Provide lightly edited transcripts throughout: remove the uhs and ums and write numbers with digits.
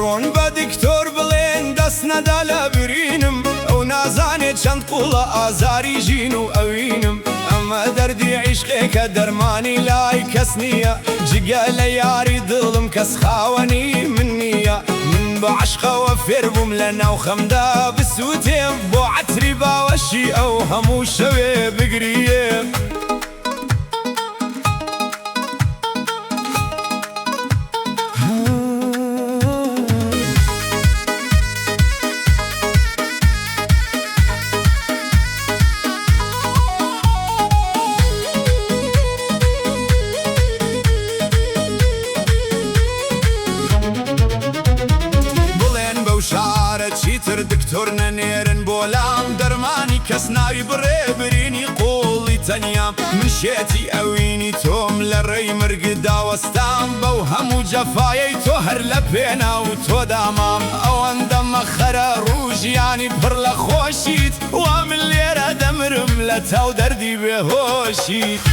بڕۆن بە دکتۆر بڵێن دەست نەدا لە برینم، ئەو نازانێ چەند قوڵە ئازاری ژین و ئەوینم. ئەمە دەردی عیشقێکە دەرمانی لای کەس نییە، جگە لە یاری دڵم کەس خاوەنی من نییە. من بە عەشقەوە فێر بووم لە ناو خەمدا بسووتێم، بۆ عەتری باوەشی ئەو هەموو شەوێ بگریێم. بڵێن بەو شارە چیتر دکتۆر نەنێرن بۆ لام، دەرمانی کەس ناوی بڕێ برینی قوڵی تەنیام. من شێتی ئەوینی تۆم لە ڕێی مەرگدا وەستام، بەو هەموو جەفایەی تۆ هەر لە پێناو تۆدا مام. ئەوەندە مەخەرە ڕوو ژیانی پڕ لە خۆشیت، وا من لێرە دەمرم لە تاو دەردی بێهۆشیت.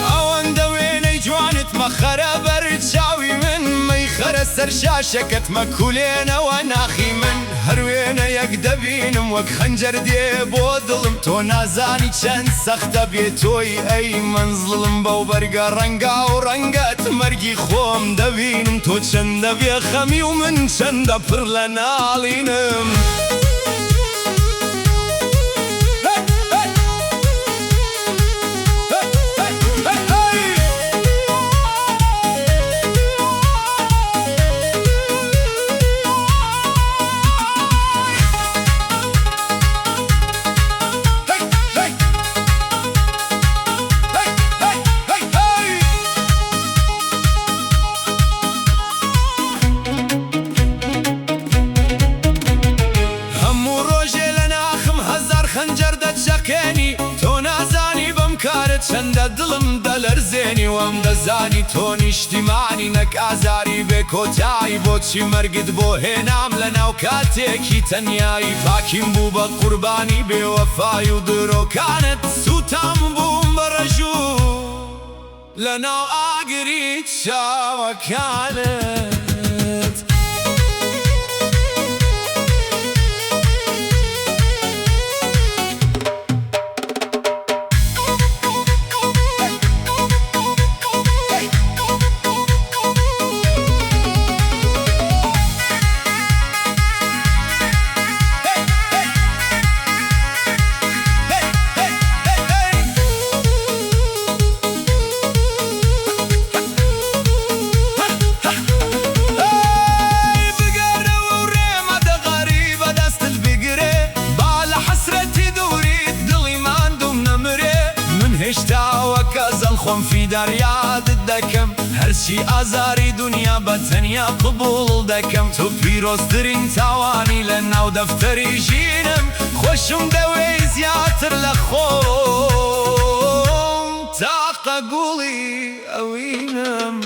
ئەوەندە وێنەی جوانت مەخەرە بەر چاوی من، مەیخەرە سەر شاشەکەت مەکولێنەوە ناخی من. هەر وێنەیەک دەبینم وەک خەنجەر دێ بۆ دڵم، تۆ نازانی چەند سەختە بێ تۆی ئەی مەنزڵم. بەو بەرگە ڕەنگا و ڕەنگەت مەرگی خۆم دەبینم، تۆ چەندە بێخەمی و من چەندە پڕ لە ناڵینم. هەموو ڕۆژێ لە ناخم هەزار خەنجەر دەچەقێنی، تۆ نازانی بەم کارە چەندە دڵم دەلەرزێنی. وام دەزانی تۆ نیشتیمانی نەک ئازاری بێ کۆتایی، بۆچی مەرگت بۆ هێنام لە ناو کاتێکی تەنیایی. پاکیم بوو بە قوربانی بێوەفای و درۆکانت، سووتام بووم بە ڕەژوو لە ناو ئاگری چاوەکانت. ئەی بگەرەوە و ڕێمەدە غەریبە دەستت بگرێ، با لە حەسرەتی دووریت دڵی ماندووم نەمرێ. من هێشتا وەک ئەزەڵ خۆم فیدار یادت دەکەم، هەرچی ئازاری دونیا بە تەنیا قبوڵ دەکەم. تۆ پیرۆزترین تاوانی لە ناو دەفتەری ژینم، خۆشم دەوێی زیاتر لە خۆم، تاقە گوڵی ئەوینم.